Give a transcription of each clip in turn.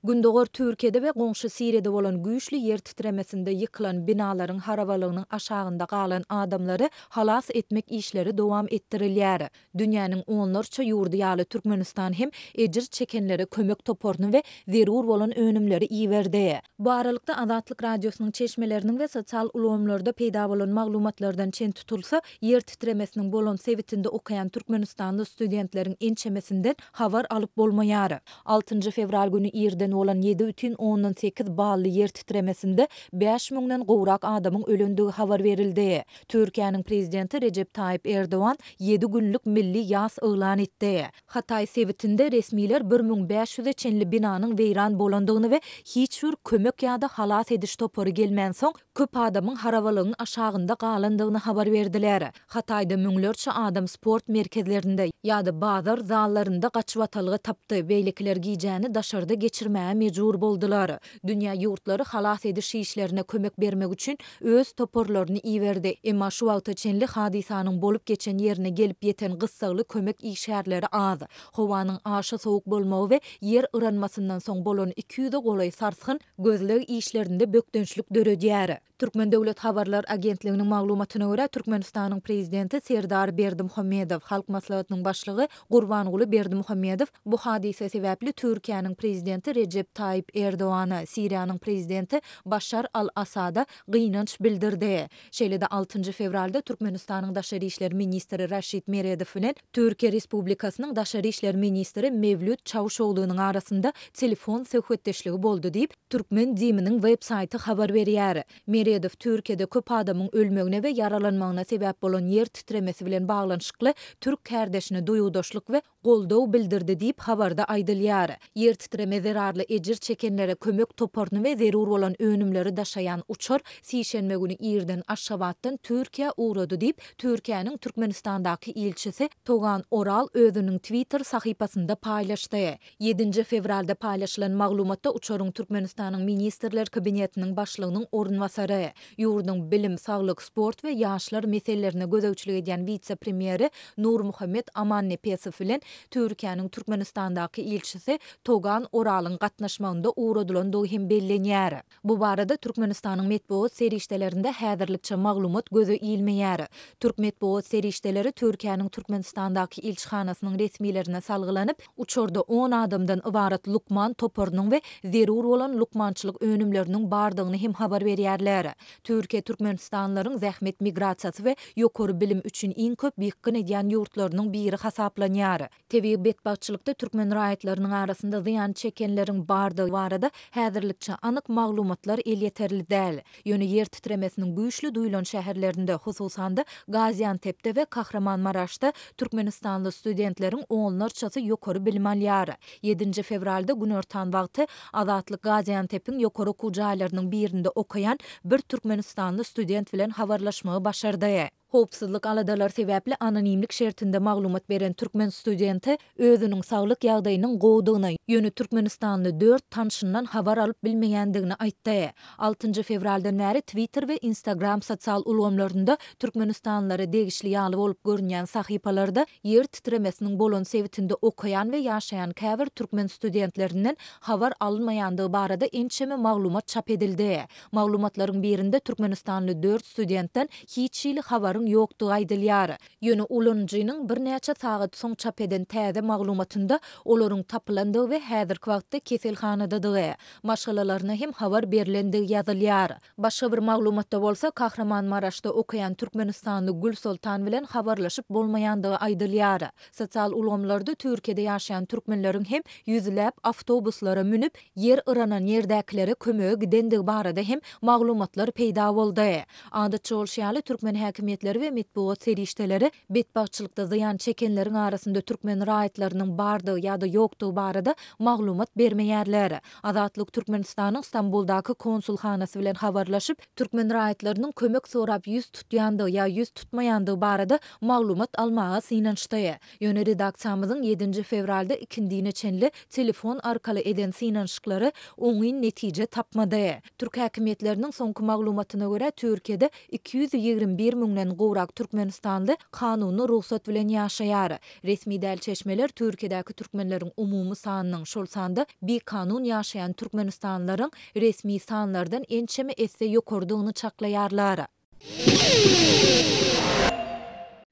Gündogar Türkiýede we goňşy Siriýada bolan güýçli ýer titremesinde ýykylan binalaryň harabalygynyň aşagynda galan adamlary halas etmek işleri dowam etdirilýär. Dünýäniň onlarça ýurdy ýaly Türkmenistan hem ejir çekenlere kömek toparyny we zerur bolan önümleri iberdi. Bu aralykda, Azatlyk Radiosynyň çeşmeleriniň we sosial ulgamlarda peýda bolan maglumatlardan çen tutulsa, ýer titremesiniň bolan sebitinde okaýan türkmenistanly studentleriň ençemesinden habar alyp bolmaýar. Altynjy fewral güni irden bolan 7,8 bally ýer titremesinde bäş müňden gowrak adamyň ölendigi habar berildi. Türkiýäniň Prezidenti Rejep Taýyp Erdogan ýedi günlük milli ýas yglan etdi. Hataý sebitinde resmiler 1500-e çenli binanyň weýran bolandygyny we hiç bir kömek ýa-da halas ediş topary gelmänsoň, köp adamyň harabalygyň aşagynda galandygyny habar berdiler. Hataýda müňlerçe adam sport merkezlerinde ýa-da bazar zallarynda gaçybatalga tapdy, beýlekiler gijäni daşarda geçirmäge mejbur boldular. Dünýä ýurtlary halas ediş işlerine kömek bermek üçin öz toparlaryny iberdi, emma şu wagta çenli hadysanyň bolup geçen ýerine gelip ýeten gyssagly kömek işgärleri az. Howanyň aşa sowuk bolmagy we ýer yranmasyndan soň bolan 200-e golaý sarsgyn gözleg işlerinde bökdençlik döredýär. Türkmen döwlet habarlar agentliginiň maglumatyna görä, Türkmenistanyň Prezidenti Serdar Berdimuhamedow, Halk Maslahatynyň Başlygy Gurbanguly Berdimuhamedow bu hadysa sebäpli Türkiýäniň Prezidenti Rejep Taýyp Erdogana, Siriýanyň Prezidenti Başar al-Asada gynanç bildirdi. Şeýle-de altynjy fewralda Türkmenistanyň daşary işler ministri Raşid Meredow bilen Türkiýe Respublikasynyň daşary işler ministri Mewlüt Çawuşoglunyň arasynda telefon söhbetdeşligi boldy diýip, Türkmen DIM-niň web saýty habar berýär. Meredow Türkiýede köp adamyň ölmegine we ýaralanmagyna sebäp bolan ýer titremesi bilen baglanyşykly türk kärdeşine duýgudaşlyk we goldaw bildirdi diýip, habarda aýdylýar. Ýer titreme zerarly ejir çekenlere kömek toparyny we zerur bolan önümleri daşaýan uçar sişenbe güni irden Aşgabatdan Türkiýä ugrady diýip, Türkiýäniň Türkmenistandaky ilçisi Togan Oral özüniň Twitter sahypasynda paýlaşdy. Ýedinji fewralda paýlaşylan maglumatda uçaryň Türkmenistanyň Ministrler Kabinetiniň Başlygynyň orunbasary, ýurduň bilim, saglyk, sport we ýaşlar meselelerine gözegçilik edýän wise-premýeri Nurmuhammet Amannepesow bilen Türkiýäniň Türkmenistandaky ilçisi Togan Oralyň gatnaşmagynda ugradylandygy hem bellenýär. Bu barada Türkmenistanyň metbugat serişdelerinde häzirlikçe maglumat göze ilmeýär. Türk metbugat serişdeleri Türkiýäniň Türkmenistandaky ilçihanasynyň resmilerine salgylanyp, uçarda on adamdan ybarat lukman toparynyň we zerur bolan lukmançylyk önümleriniň bardygyny hem habar berýärler. Türkiýe türkmenistanlylaryň zähmet migrasiýasy we ýokary bilim üçin iň köp ýykgyn edýän ýurtlarynyň biri hasaplanýar. Tebigy betbagtçylykda türkmen raýatlarynyň arasynda zyýan çekenleriň bardygy barada häzirlikçe anyk maglumatlar elýeterli däl. Ýöne ýer titremesiniň güýçli duýlan şäherlerinde, hususan-da, Gaziantepde we Kahramanmaraşda türkmenistanly studentleriň onlarçasy ýokary bilim alýar. Ýedinji fewralda günortan wagty Azatlyk Gaziantepiň ýokary okuw jaýlarynyň birinde okaýan bir türkmenistanly student bilen habarlaşmagy başardy. Howpsuzlyk aladalary sebäpli anonimlik şertinde maglumat beren türkmen studenti özüniň saglyk ýagdaýynyň gowudygyny, ýöne türkmenistanly dört tanşyndan habar alyp bilmeýändigini aýtdy. Altynjy fewraldan bäri Twitter we Instagram sosial ulgamlarynda türkmenistanlylara degişli ýaly bolup görünýän sahypalarda ýer titremesiniň bolan sebitinde okaýan we ýaşaýan käbir türkmen studentlerinden habar alynmaýandygy barada ençeme maglumat çap edildi. Maglumatlaryň birinde türkmenistanly dört studentden hiç hili habaryň ýokdugy aýdylýar. Ýöne ulanyjynyň birnäçe sagat soň çap eden täze maglumatynda olaryň tapylandygy we häzirki wagtda keselhanadadygy, maşgalalaryna hem habar berlendigi ýazylýar. Başga bir maglumatda bolsa, Kahramanmaraşda okaýan türkmenistanly Gülsoltan bilen habarlaşyp bolmaýandygy aýdylýar. Sosial ulgamlarda Türkiýede ýaşaýan türkmenleriň hem ýüzläp awtobuslara münüp, ýer yranan ýerdäkilere kömege gidendigi barada hem maglumatlar peýda boldy. Adatça bolşy ýaly, türkmen häkimiýetleri we metbugat serişdeleri betbagtçylykda zyýan çekenleriň arasynda türkmen raýatlarynyň bardygy ýa-da ýokdugy barada maglumat bermeýärler. Azatlyk Türkmenistanyň Stambuldaky konsulhanasy bilen habarlaşyp, türkmen raýatlarynyň kömek sorap ýüz tutýandygy ýa ýüz tutmaýandygy barada maglumat almaga synanyşdy. Ýöne redaksiýamyzyň ýedinji fewralda ikindine çenli telefon arkaly eden synanyşyklary oňyn netije tapmady. Türk häkimiýetleriniň soňky maglumatyna görä, Türkiýede 221 müňden. müňden gowrak türkmenistanly kanuny rugsat bilen ýaşaýar. Resmi däl çeşmeler Türkiýedäki türkmenleriň umumy sanynyň, şol sanda bikanun ýaşaýan türkmenistanlylaryň resmi sanlardan ençeme esse ýokarydygyny çaklaýarlar.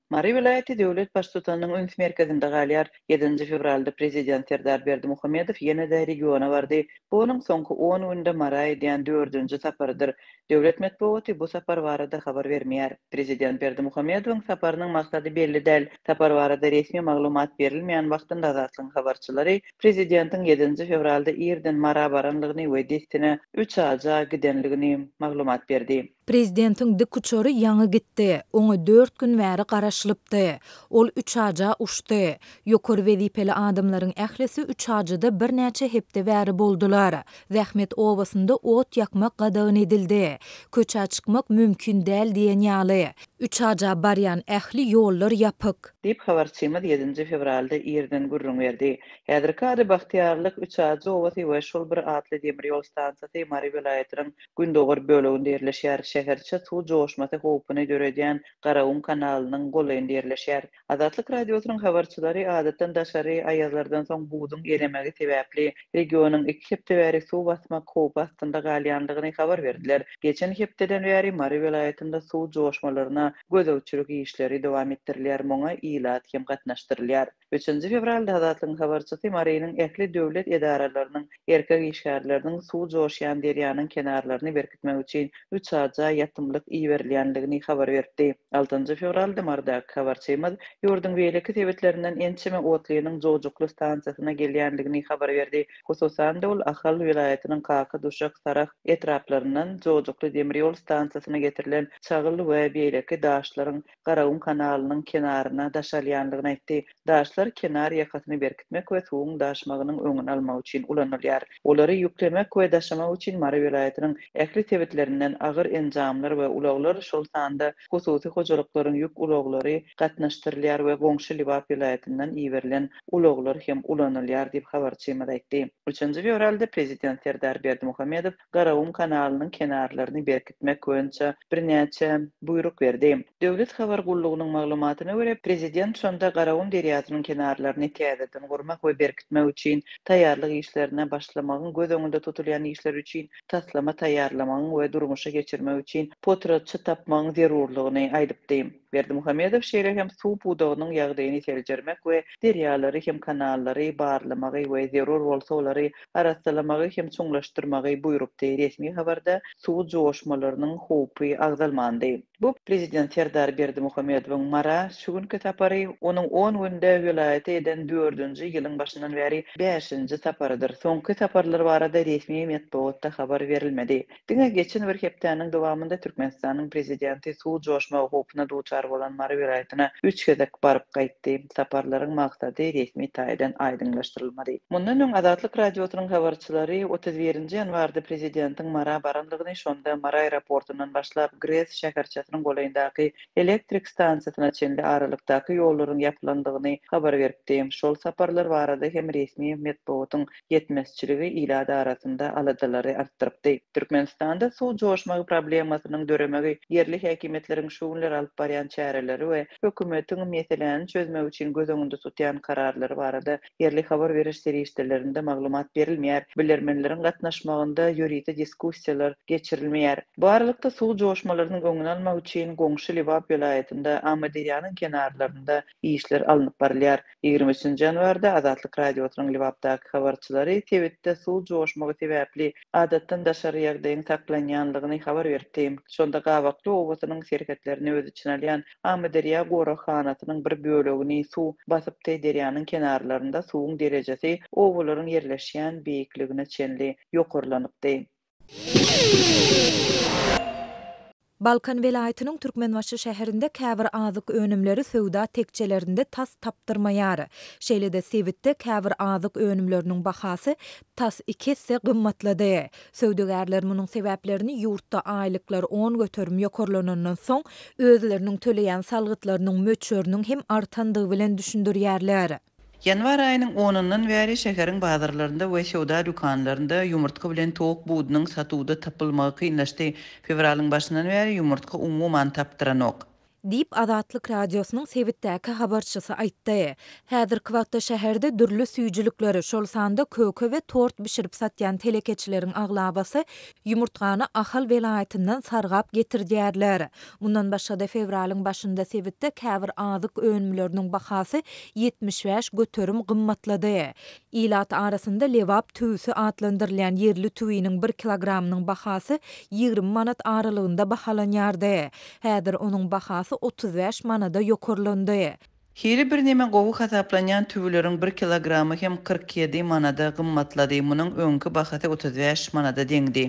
Mary welaýaty döwlet Baştutanynyň üns merkezinde galýar. Ýedinji fewralda Prezident Serdar Berdimuhamedow ýene-de regiona bardy. Bu onuň soňky on günde Mara edýän dördünji saparydyr. Döwlet metbugaty bu sapar barada habar bermeýär. Prezident Berdimuhamedowyň saparynyň maksady belli däl. Sapar barada resmi maglumat berilmeýän wagtynda Azatlygyň habarçylary Prezidentiň ýedinji fewralda irden Mara baranlygyny we dessine Üçaja gidenligini maglumat berdi. Prezidentiň dikuçary ýaňy gitdi. Oňa dört gün bäri garaşylypdy. Ol Üçaja uçdy. Ýokary wezipeli adamlaryň ählisi Üçajyda birnäçe hepde bäri boldular. Zähmet obasynda ot ýakmak gadagan edildi. Köçä çykmak mümkin däl diýen ýaly. Üçaja barýan ähli ýollar ýapyk. Diýip, habarçymyz ýedinji fewralda irden gürrüň berdi. Häzirki ady Bagtyýarlyk, Üçajy obasy we şol bir atly demir ýol stansiýasy Mary welaýatynyň gündogar böleginde ýerleşýär. Şäherçe suw joşmasy howpuny döredýän Garagum kanalynyň golaýynda ýerleşýär. Azatlyk Radiosynyň habarçylary adatdan daşary aýazlardan soň buzuň eremegi sebäpli regionyň iki hepde bäri suw basmak howpy astynda galýandygyny habar berdiler. Geçen hepdeden bäri Mary welaýatynda suw joşmalaryna gözegçilik işleri dowam etdirilýär, muňa ilat hem gatnaşdyrylýar. Üçünji fewralda Azatlygyň habarçysy Marynyň ähli döwlet edaralarynyň erkek işgärleriniň suw joşýan derýanyň kenarlaryny berkitmek üçin Üçaja ýatymlyk iberilýändigini habar beripdi. Altynjy fewralda Marydaky habarçymyz ýurduň beýleki sebitlerinden ençeme otlynyň Jojukly stansiýasyna gelýändigini habar berdi. Hususan-da, ol Ahal welaýatynyň Kaka, Duşak, Sarahs etraplaryndan Jojukly demir ýol stansiýasyna getirilen çagyl we beýleki daşlaryň Garagum kanalynyň kenaryna daşalýandygyny aýtdy. Daşlar kenar ýakasyny berkitmek we suwuň daşmagynyň öňüni almak üçin ulanylýar. Olary ýüklemek we daşamak üçin Mary welaýatynyň ähli sebitlerinden agyr enjamlar we ulaglar, şol sanda hususy hojalyklaryň ýük ulaglary gatnaşdyrylýar we goňşy Lebap welaýatyndan iberilen ulaglar hem ulanylýar diýip, habarçymyz aýtdy. Üçünji fewralda prezident Serdar Berdimuhamedow Garagum kanalynyň kenarlaryny berkitmek boýunça birnäçe buýruk berdi. Döwlet habar gullugynyň maglumatyna görä, prezident şonda Garagum derýasynyň kenarlaryny täzeden gurmak we berkitmek üçin taýýarlyk işlerine başlamagyň, göz öňünde tutulýan işler üçin taslama taýýarlamagyň we durmuşa geçirmek üçin potratçy tapmagyň zerurlygyny aýdypdy. Berdimuhamedow şeýle hem suw pudagynyň ýagdaýyny seljermek we derýalary hem kanallary barlamagy we zerur bolsa olary arassalamagy hem çuňlaşdyrmagy buýrupdy. Resmi habarda suw joşmalarynyň howpy agzalmandy. Bu prezident Serdar Berdimuhamedowyň Mara şu günki sapary onuň on günde welaýata eden dördünji ýylyň başyndan bäri bäşinji saparydyr. Soňky saparlar barada resmi metbugatda habar berilmedi. Diňe geçen bir hepdäniň dowamynda Türkmenistanyň prezidenti suw joşmagy howpuna duçar bolan Mary welaýatyna üç gezek baryp gaýtdy. Saparlaryň maksady resmi taýdan aýdyňlaşdyrylmady. Mundan öň Azatlyk Radiosynyň habarçylary 31 nji ýanwarda prezidentiň Mara barandygyny, şonda Mary aeroportundan başlap GRES şäherçesiniň golaýyndaky elektrik stansiýasyna çenli aralykdaky ýollaryň ýapylandygyny habar beripdi. Şol saparlar barada hem resmi metbugatyň ýetmezçiligi ilat arasynda aladalary artdyrypdy. Türkmenistanda suw joşmagy problemasynyň döremegi ýerli häkimiýetleriň şu günler alyp barýan çäreleri we hökümetiň meseläni çözmek üçin göz öňünde tutýan kararlary barada ýerli habar beriş serişdelerinde maglumat berilmeýär, bilermenleriň gatnaşmagynda ýörite diskussiýalar geçirilmeýär. Bu aralykda suw joşmalarynyň öňüni almak üçin goňşy Lebap welaýatynda Amyderýanyň kenarlarynda işler alnyp barylýar. 23-nji ýanwarda Azatlyk Radiosynyň Lebapdaky habarçylary sebitde suw joşmagy sebäpli adatdan daşary ýagdaýyň saklanýanlygyny habar beripdi. Şonda Gabakly obasynyň serhetlerini öz içine alýan Amyderýa goraghanasynyň bir bölegini suw basypdy, derýanyň kenarlarynda suwuň derejesi obalaryň ýerleşýän beýikligine çenli ýokarlanypdy. Balkan welaýatynyň Türkmenbaşy şäherinde käbir azyk önümleri söwda tekjelerinde tas tapdyrmaýar. Şeýle-de sebitde käbir azyk önümleriniň bahasy tas iki esse gymmatlady. Söwdagärler munuň sebäplerini ýurtda aýlyklar 10% ýokarlanandan soň, özleriniň töleýän salgytlarynyň möçberiniň hem artandygy bilen düşündirýärler. Ýanwar aýynyň onundan bäri şäheriň bazarlarynda we söwda dükanlarynda ýumurtga bilen towuk budunyň satuwda tapylmagy kynlaşdy. Fewralyň başyndan bäri ýumurtga umuman tapdyranok. Diýip, Azatlyk Radiosynyň sebitdäki habarçysy aýtdy. Häzirki wagtda şäherde dürli süýjülikleri, şol sanda köke we tort bişirip satýan telekeçileriň aglabasy ýumurtgany Ahal welaýatyndan sargap getirdýärler. Mundan başga-da, fewralyň başynda sebitde käbir azyk önümleriniň bahasy 75% gymmatlady. Ilat arasynda Lebap tüwüsi atlandyrylýan ýerli tüwiniň bir kilogramynyň bahasy 20 manat aralygynda bahalanýardy. Häzir onuň bahasy 35 manada ýokarlandy. Hili birneme gowy hasaplanýan tüwüleriň bir kilogramy hem 47 manada gymmatlady, munuň öňki bahasy 35 manada deňdi.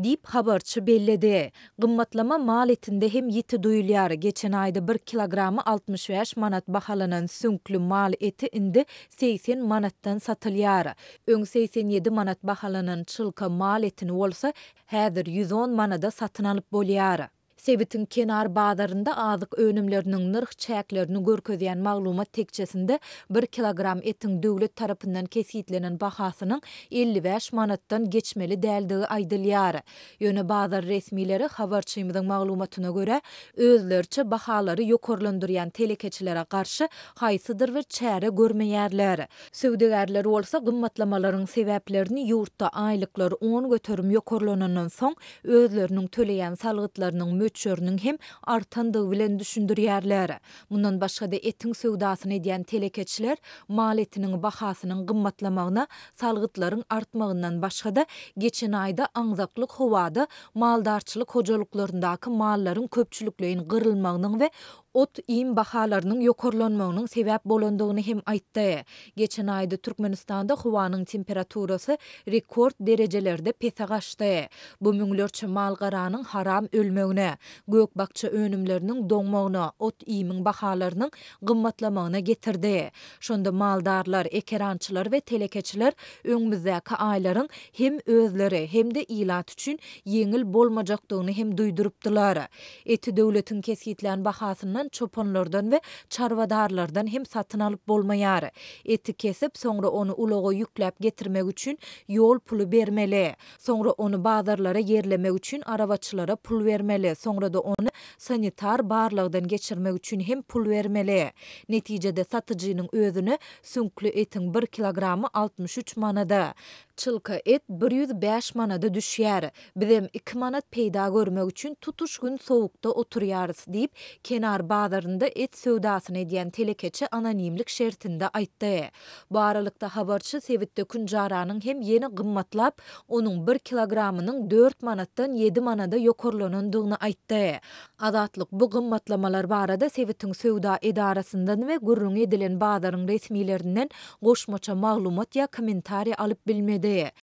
Diýip, habarçy belledi. Gymmatlama mal etinde hem ýiti duýulýar. Geçen aýda bir kilogramy 65 manat bahalanan süňkli mal eti indi 80 manatdan satylýar. Öň 87 manat bahalanan çylka mal etini bolsa häzir 110 manada satyn alyp bolýar. Sebitiň kenar bazarynda azyk önümleriniň nyrh çäklerini görkezýän maglumat tekjesinde bir kilogram etiň döwlet tarapyndan kesgitlenen bahasynyň 55 manatdan geçmeli däldigi aýdylýar. Ýöne bazar resmileri, habarçymyzyň maglumatyna görä, özleriçe bahalary ýokarlandyrýan telekeçilere garşy haýsydyr bir çäre görmeýärler. Söwdagärler bolsa gymmatlamalaryň sebäplerini ýurtda aýlyklar 10% ýokarlanandan soň özleriniň töleýän salgytlarynyň möçberiniň hem artandygy bilen düşündirýärler. Mundan başga-da etiň söwdasyny edýän telekeçiler mal etiniň bahasynyň gymmatlamagyna salgytlaryň artmagyndan başga-da, geçen aýda aňzaklyk howada maldarçylyk hojalyklaryndaky mallaryň köpçülikleýin gyrylmagynyň we ot-iým bahalarynyň ýokarlanmagynyň sebäp bolandygyny hem aýtdy. Geçen aýda Türkmenistanda howanyň temperaturasy rekord derejelerde pese gaçdy. Bu müňlerçe mal-garanyň haram ölmegine, gök-bakja önümleriniň doňmagyna, ot-iýmiň bahalarynyň gymmatlamagyna getirdi. Şonda maldarlar, ekerançylar we telekeçiler öňümizdäki aýlaryň hem özleri, hem-de ilat üçin ýeňil bolmajakdygyny hem duýdurypdylar. Eti döwletiň kesgitlän bahasyndan çopanlardan we çarwadarlardan hem satyn alyp bolmaýar. Eti kesip, soňra ony ulaga ýükläp getirmek üçin ýol puly bermeli. Soňra ony bazarlara ýerlemek üçin arabaçylara pul bermeli, soňra-da ony sanitar barlagdan geçirmek üçin hem pul bermeli. Netijede satyjynyň özüne süňkli etiň bir kilogramy 63 manada, çylka et 105 manada düşýär. Bizem iki manat peýda görmek üçin tutuş gün sowukda oturýarys, diýip, Kenar bazarynda et söwdasyny edýän telekeçi anonimlik şertinde aýtdy. Bu aralykda, habarçy sebitde künjaranyň hem ýene gymmatlap, onuň bir kilogramynyň dört manatdan ýedi manada ýokarlanandygyny aýtdy. Azatlyk bu gymmatlamalar barada sebitiň söwda edarasyndan we gürrüňi edilen bazaryň resmilerinden goşmaça maglumat ýa kommentariý alyp bilmedi.